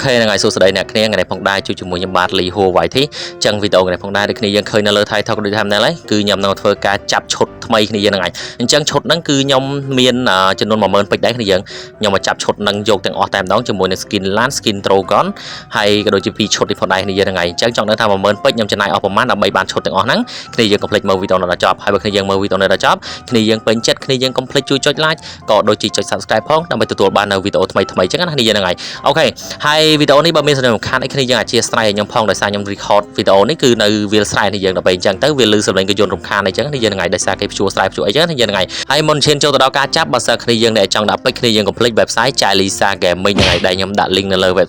OK ហ្នឹងហើយសួស្តីអ្នកគ្នាថ្ងៃនេះផងដែរជួបជាមួយខ្ញុំបាទលីហួរ YT ចឹងវីដេអូថ្ងៃនេះផងដែរដូចគ្នាយើងឃើញនៅលើ title ក៏ដូច thumbnail ហើយគឺខ្ញុំនឹងធ្វើការចាប់ឈុតថ្មីគ្នាយើងហ្នឹងហើយអញ្ចឹងឈុតហ្នឹងគឺខ្ញុំមានចំនួន10000ពេជ្រដែរគ្នាយើងខ្ញុំមកចាប់ឈុតហ្នឹងយកទាំងអស់តែម្ដងជាមួយនឹង skin ឡាន skin Dragon ហើយក៏ដូចជាពីរឈុតនេះផងដែរគ្នាយើងហ្នឹងហើយអញ្ចឹងចង់ដឹងថា10000ពេជ្រខ្ញុំចំណាយអស់ប្រមាណដើម្បីបានឈុតទាំងអស់ហ្នឹងគ្នាយើងកុំភ្លេចមើលវីដេអូដល់ចប់ហើយបើគ្នាយើងមើលវីដេអូដល់ចប់គ្នាយើងពេញចិត្តគ្នាយើងកុំភ្លេចជួយចុច like ក៏ដូចជាចុច subscribe ផងដើម្បីទទួលបាននូវវីដេអូថ្មីៗអញ្ចឹងណាគ្នាយើងហ្នឹងហើយ OK ហើយវីដេអូនេះបើមានសំខាន់អីគ្នាយើងអធ្យាស្រ័យឲ្យខ្ញុំផងដោយសារខ្ញុំ record វីដេអូនេះគឺនៅវាលស្រែនេះយើងដើម្បីអញ្ចឹងទៅវាលឺសំឡេងក៏យន្តរំខានអីចឹងនេះយើងហ្នឹងហើយដោយសារគេភ្ជួរស្រែភ្ជួរអីចឹងនេះយើងហ្នឹងហើយហើយមុនឈានចូលទៅដល់ការចាប់បើសិនគ្នាយើងដែលចង់ដាក់ពេជ្រគ្នាយើងកុំភ្លេច website Jalisa Gaming ហ្នឹងហើយដែលខ្ញុំដាក់ link នៅលើ web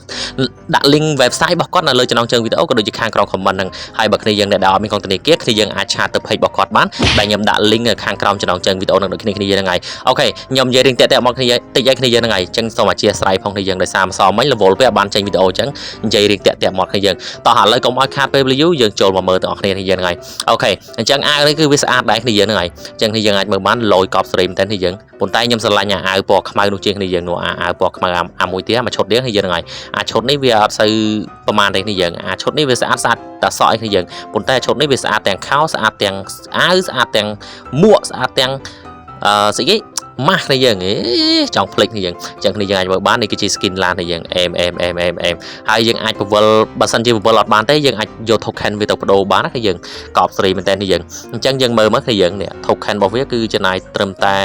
ដាក់ link website របស់គាត់នៅលើចំណងជើងវីដេអូក៏ដូចជាខាងក្រោម comment ហ្នឹងហើយបើគ្នាយើងដែលអត់មានកុងធនាគារគ្នាយើងអាច chat ទៅ page របស់គាត់បានដែលខ្ញុំដាក់ link នៅខាងក្រោមចំណងជើងវីដេអូហ្នឹងដូចគ្នាគ្នាយើងហ្នឹងហើយ OK ខ្ញុំនិយាយរឿងតាក់តាក់មកគ្នាតិចឲ្យគ្នាយើងហ្នឹងហើយអញ្ចឹងសូមអធ្យាស្រ័យផងគ្នាយើងដោយសារម្សិលមិញរវល់ពេកអត់បានចេញវីដេអូអញ្ចឹងនិយាយរឿងតាក់តាក់មកគ្នាយើងតោះឥឡូវកុំឲ្យខាតពេលវេលាយូរយើងចូលមកមើលទាំងអស់គ្នាគ្នាយើងហ្នឹងហើយ OK អញ្ចឹងអាវនេះគឺវាស្អាតដែរគ្នាយើងហ្នឹងហើយអញ្ចឹងគ្នាយើងអាចមើលបានលយកប់សេរីមែនតើគ្នាយើងប៉ុន្តែខ្ញុំស្រឡាញ់អាអាវពណ៌ខ្មៅនោះជាងគ្នាយើងនោះអាអាវពណ៌ខ្មៅអាមួយទៀតមួយឈុតទៀតគ្នាយើងហ្នឹងហើយអាឈុតនេះវាអត់សូវប្រហែលទេគ្នាយើងអាឈុតនេះវាស្អាតស្អាតតែសក់ឯគ្នាយើងប៉ុន្តែឈុតនេះវាស្អាតទាំងខោស្អាតទាំងអាវស្អាតទាំងមួកស្អាតទាំងអឺស្អីគេម៉ាស់គ្នាយើងអេចង់ភ្លេចគ្នាយើងអញ្ចឹងគ្នាយើងអាចមើលបាននេះគឺជា skin ឡានគ្នាយើងអេមអេមអេមអេមអេមហើយយើងអាចពវល់បើសិនជាពវល់អត់បានទេយើងអាចយក token វាទៅបដូរបានណាគ្នាយើងកប់ស្រីមែនតើគ្នាយើងអញ្ចឹងយើងមើលមកគ្នាយើងនេះ token របស់វាគឺចំណាយត្រឹមតែ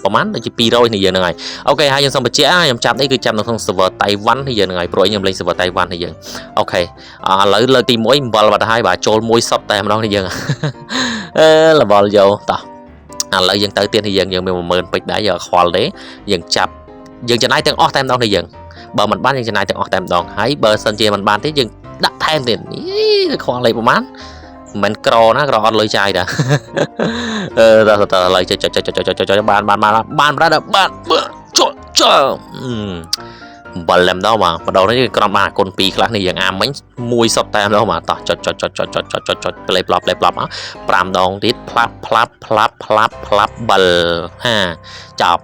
ប្រហែលដូចជា200គ្នាយើងហ្នឹងហើយ OK ហើយខ្ញុំសូមបញ្ជាក់ខ្ញុំចាប់នេះគឺចាប់នៅក្នុង server តៃវ៉ាន់គ្នាយើងហ្នឹងហើយព្រោះខ្ញុំលេង server តៃវ៉ាន់គ្នាយើង OK ឥឡូវលើកទី1អំបិលបាត់ហើយបាទចូលមួយសុតតែម្ដងគ្នាយើងអឺលវល់យកតោះឥឡូវយើងទៅទៀតនេះយើងយើងមាន10000ពេជ្រដែរយើងអត់ខ្វល់ទេយើងចាប់យើងចំណាយទាំងអស់តែម្ដងនេះយើងបើមិនបានយើងចំណាយទាំងអស់តែម្ដងហើយបើសិនជាមិនបានទេយើងដាក់ថែមទៀតនេះខ្វល់លេខប្រហែលមិនក្រណាក្រអត់លុយចាយតាអឺតើតើឥឡូវចុចចុចចុចចុចចុចចុចបានបានបានបានបានបានចុចចុចបលតែម្ដងបាទម្ដងនេះក្រំបានគុណ2ខ្លះនេះយើងអាមិញមួយសុតតែម្ដងបាទតោះចុចចុចចុចចុចចុចចុចចុចចុចផ្លេផ្លប់ផ្លេផ្លប់5ដងទៀតផ្លាប់ផ្លាប់ផ្លាប់ផ្លាប់ផ្លាប់បលហាចប់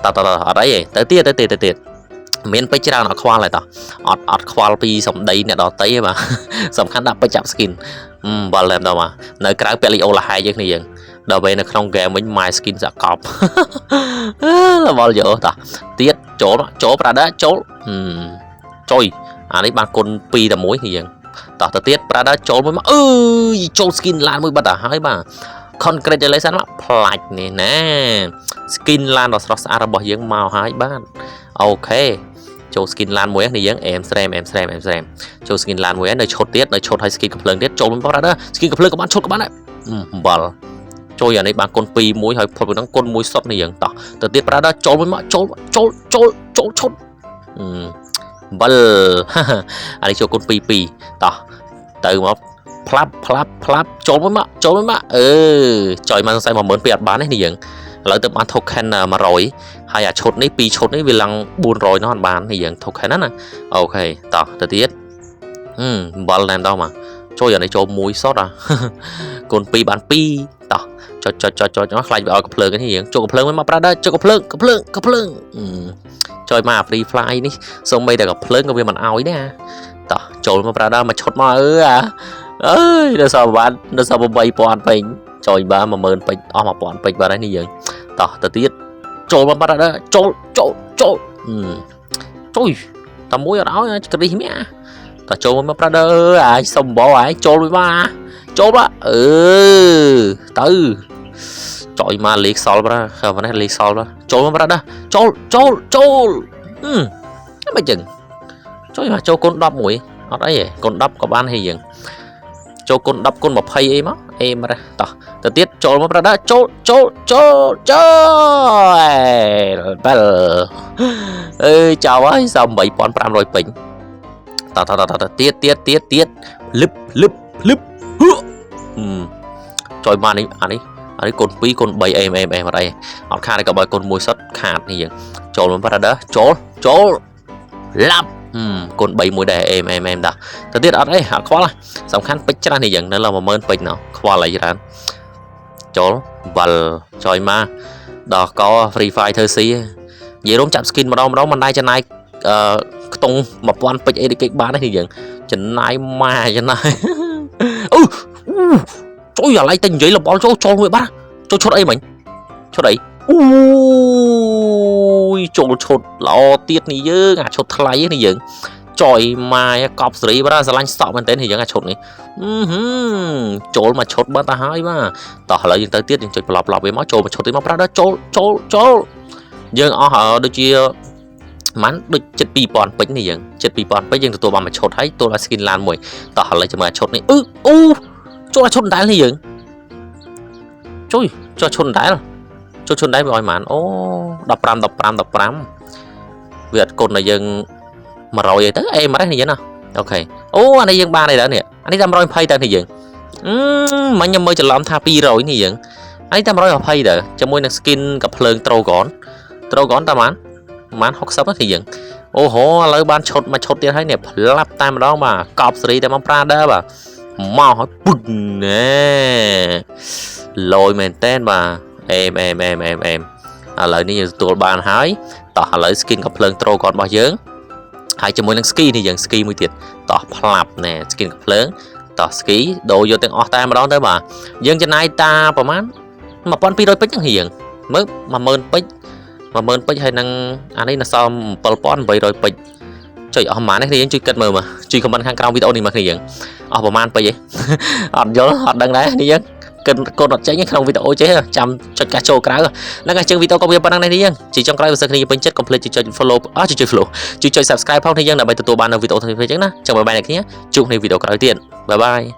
តតតអត់អីទេទៅទៀតទៅទៀតទៅទៀតមានពេជ្រច្រើនអត់ខ្វល់ទេតោះអត់អត់ខ្វល់ពីសម្ដីអ្នកដតីទេបាទសំខាន់ដាក់ពេជ្រចាប់ skin បលតែម្ដងបាទនៅក្រៅពាក់លីអូលហែយើងគ្នាយើងដល់ពេលនៅក្នុង game វិញ my skin សាកប់លវល់យោតោះទៀតចូលចូល brother ចូលចុយអានេះបានគុណ2តែ1គ្នាយើងតោះទៅទៀត brother ចូលមួយមកអើយចូល skin ឡានមួយបាត់ទៅហើយបាទ congratulation មកផ្លាច់នេះណា skin ឡានដ៏ស្រស់ស្អាតរបស់យើងមកហើយបាទ OK ចូល skin ឡានមួយនេះយើងអេមស្រែមអេមស្រែមអេមស្រែមចូល skin ឡានមួយនៅឈុតទៀតនៅឈុតឲ្យ skin កំភ្លើងទៀតចូលមួយ brother skin កំភ្លើងក៏បានឈុតក៏បានដែរអំបិលចូលយ៉ាងនេះបានគុណ2មួយហើយផុតពីហ្នឹងគុណ1សុតនេះយើងតោះទៅទៀត brother ចូលមួយមកចូលចូលចូលចូលឈុតអំបិលអានេះចូលគុណ2 2តោះទៅមកផ្លាប់ផ្លាប់ផ្លាប់ចូលមួយមកចូលមួយមកអឺចុយមកសង្ស័យ12000អត់បានទេនេះយើងឥឡូវទៅបាន token 100ហើយអាឈុតនេះពីរឈុតនេះវាឡើង400នោះអត់បាននេះយើង token ណាណា OK តោះទៅទៀតហឹមអំបិលតែម្ដងមកចូលយ៉ាងនេះចូលមួយសុតអាគុណ2បាន2តោះចុចចុចចុចចុចខ្លាចវាឲ្យកំភ្លើងនេះយើងចូលកំភ្លើងមួយមកប្រាដល់ចូលកំភ្លើងកំភ្លើងកំភ្លើងចុយមក free fly នេះសូម្បីតែកំភ្លើងក៏វាមិនឲ្យដែរតោះចូលមកប្រាដល់មកឈុតមកអឺអាអើយដល់សល់បានដល់សល់8000ពេញចុយបាន10000ពេជ្រអស់1000ពេជ្របាត់ហើយនេះយើងតោះទៅទៀតចូលមកបាត់ដល់ចូលចូលចូលចុយតែមួយអត់ឲ្យគ្រីសមាតោះចូលមកប្រាដល់អាយសុំបោអាយចូលមួយមកចូលមកអឺទៅចុយមកលេខសល់ប្រាខំនេះលេខសល់ប្រាចូលមកប្រាដល់ចូលចូលចូលអឺមិនចឹងចុយមកចូលគុណ10មួយអត់អីទេគុណ10ក៏បានហីយើងចូលគុណ10គុណ20អីមកអេមរះតោះទៅទៀតចូលមកប្រាដល់ចូលចូលចូលចូលបែលអើយចោលហើយសល់8500ពេញតោះតោះតោះទៀតទៀតទៀតទៀតលឹបលឹបលឹបហឺចុយមកនេះអានេះអានេះគុណ2គុណ3អេមអេមអេមអត់អីអត់ខាតទេក៏បើគុណ1សុតខាតនេះយើងចូលមកប្រាដល់ចូលចូលឡាប់គុណ3មួយដែរអេមអេមអេមតាទៅទៀតអត់អីអត់ខ្វល់សំខាន់ពេជ្រច្រើននេះយើងនៅឡើយ10000ពេជ្រណោះខ្វល់អីច្រើនចូលវល់ចុយមកដល់ក Free Fire ធ្វើស៊ីនិយាយរួមចាប់ skin ម្ដងម្ដងមិនដែរចំណាយអឺ ខ្ទង់1000ពេជ្រអីដូចគេបានទេយើងចំណាយម៉ាចំណាយអូជួយអាឡៃតែនិយាយលបល់ចូលចូលមួយបាត់ចូលឈុតអីមិញឈុតអីអូយចូលឈុតល្អទៀតនេះយើងអាឈុតថ្លៃនេះយើងចយម៉ាយកប់សេរីបាទស្រឡាញ់សក់មែនតើនេះយើងអាឈុតនេះអឺហឺចូលមកឈុតបាត់ទៅហើយបាទតោះឥឡូវយើងទៅទៀតយើងចុចប្លប់ប្លប់វាមកចូលមកឈុតទៀតមកប្រាស់ដល់ចូលចូលចូលយើងអស់ដូចជាម៉ាន់ដូចចិត្ត2000ពេជ្រនេះយើងចិត្ត2000ពេជ្រយើងទទួលបានមួយឈុតហើយទទួលបាន skin ឡានមួយតោះឥឡូវចាំមើលអាឈុតនេះអឺអូចូលអាឈុតដដែលនេះយើងជួយចូលឈុតដដែលចូលឈុតដដែលវាឲ្យម៉ាន់អូ15 15 15វាអត់គុណឲ្យយើង100អីទៅអេម្រេះនេះយើងណាOK អូអានេះយើងបានអីដែរនេះអានេះតែ120ទៅនេះយើងអឺមិញខ្ញុំមើលច្រឡំថា200នេះយើងអានេះតែ120ទៅជាមួយនឹង skin កាំភ្លើង Trogon Trogon តាម៉ានប្រហែល60នេះយើងអូហូឥឡូវបានឈុតមួយឈុតទៀតហើយនេះផ្លាប់តែម្ដងបាទកប់សេរីតែមក Brother បាទមកហើយពឹងណែលយមែនតែនបាទអេមអេមអេមអេមអេមឥឡូវនេះយើងទទួលបានហើយតោះឥឡូវ skin កាំភ្លើង Trogon របស់យើងហើយជាមួយនឹង ski នេះយើង ski មួយទៀតតោះផ្លាប់ណែ skin កាំភ្លើងតោះ ski ដូរយកទាំងអស់តែម្ដងទៅបាទយើងចំណាយតាប្រហែល1200ពេជ្រហ្នឹងរៀងមើល10000ពេជ្រ10000ពេជ្រហើយនឹងអានេះនៅសល់7800ពេជ្រចុចអស់ប្រហែលនេះយើងជួយគិតមើលមកជួយ comment ខាងក្រោមវីដេអូនេះមកគ្នាយើងអស់ប្រហែលពេជ្រឯង អត់យល់អត់ដឹងដែរនេះយើងគិតកូនអត់ចេញក្នុងវីដេអូចេះចាំចុចកាសចូលក្រៅហ្នឹងហើយជាងវីដេអូក៏វាប៉ុណ្ណឹងនេះយើងជាចុងក្រោយបើសិនគ្នាពេញចិត្តកុំភ្លេចចុច follow អស់ចុច follow ជួយចុច subscribe ផងគ្នាយើងដើម្បីទទួលបាននូវវីដេអូថ្មីៗចឹងណាចឹង bye bye អ្នកគ្នាជួបគ្នាវីដេអូក្រោយទៀត bye bye.